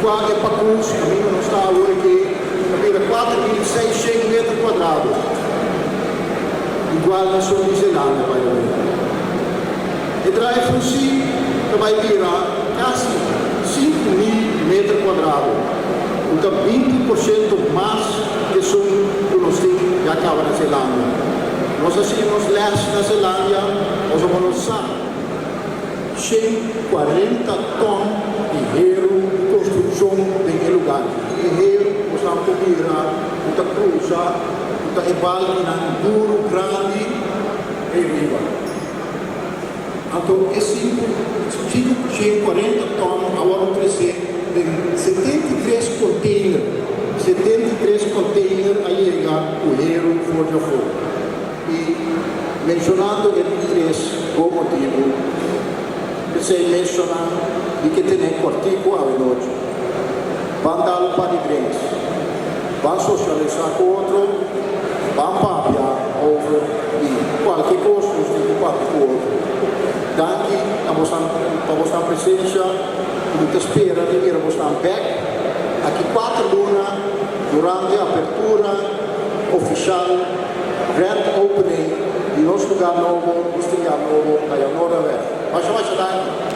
kua e pakus kaminda nos ta awor aki ta bira 4600 meter kuadrado, igual na esun di Zeelandia, by the way. E drive-thru sí ta bai bira kasi 5000 meter kuadrado, ku ta 20% mas ku esun ku nos tin ya kaba na Zeelandia. Nos a siña nos lès na Zeelandia pasobra nos sa 140 tòn di heru di konstrukshon den e lugá aki. E heru ku nos por mira ku ta krusa, ku ta e balkinan duru grandi ei riba. Anto e 140 tòn a wòrdu tresé den 73 konteiner. 73 konteiner a yega ku heru for di afó. I menshonando e tres bon motibu, p'esei menshoná di ke tene kòrtiku awenochi. Ban dal un par di drinks, ban sosialisá ku otro, ban papia over di kualke kos nos tin ku papia ku otro. Danki na bosan pa bosan presensia i mi ta spera di mira bosan bèk aki kuater luna durante apertura ofishal, grand opening, di nos lugá nobo, nos tienda nobo na Janorraweg. Masha masha danki!